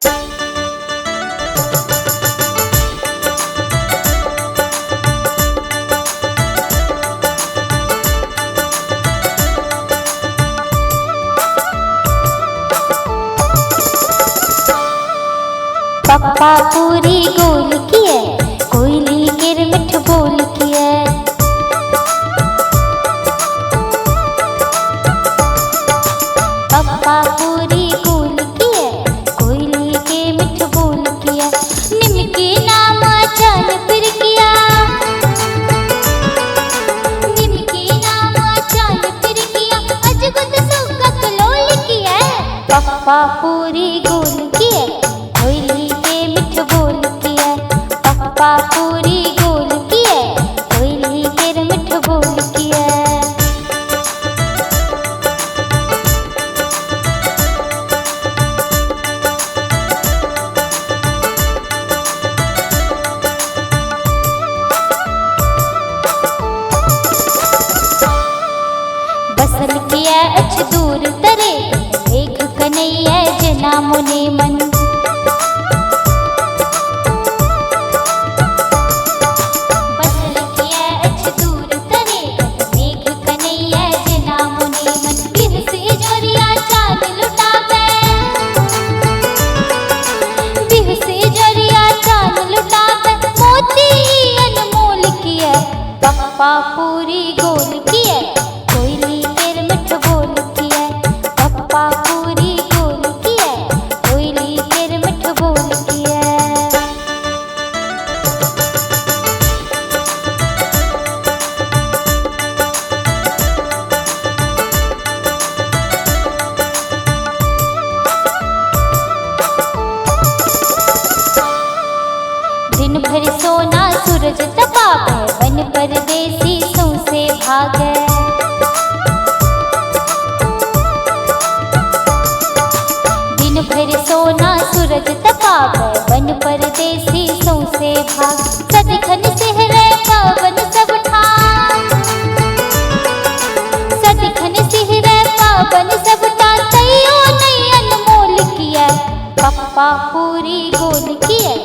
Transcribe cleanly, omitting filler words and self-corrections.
पप्पा पूरी गोल किए कोयली केर मिठ बोल किए। पप्पा पूरी गोल किए कोयली के मिठ बोल किए। निमकी नाम चल फिर किया, निमकी नाम चल फिर किया, अजगुत सुगत लोल किए। पप्पा पूरी गोल किए कोयली के मिठ बोल किए। पप्पा पूरी गोल किए कोयली के मिठ बोल किए। बसल किया अछ दूर तरे मेघ कन्हैया जना मुनि मन। बसल किया अछ दूर तरे मेघ कन्हैया जना मुनि मन। बिहसी जोरिया चाँद लुटावे, बिहसी जोरिया चाँद लुटावे, मोती अनमोल किए। पप्पा पूरी गोल किए कोयली केर मिठ बोल किए। पप्पा पूरी गोल किए कोयली केर मिठ बोल किए। दिन भर सोना सूरज तपावे, वन परदेसी सौंसे भागे। दिन भर सोना सूरज तपावे, वन परदेसी सौंसे भाग। सदिखन सिहरे पवन सब ठाम, सदिखन सिहरे पवन सब ठाम, तैयो नहीं अनमोल किए। पप्पा पूरी गोल किए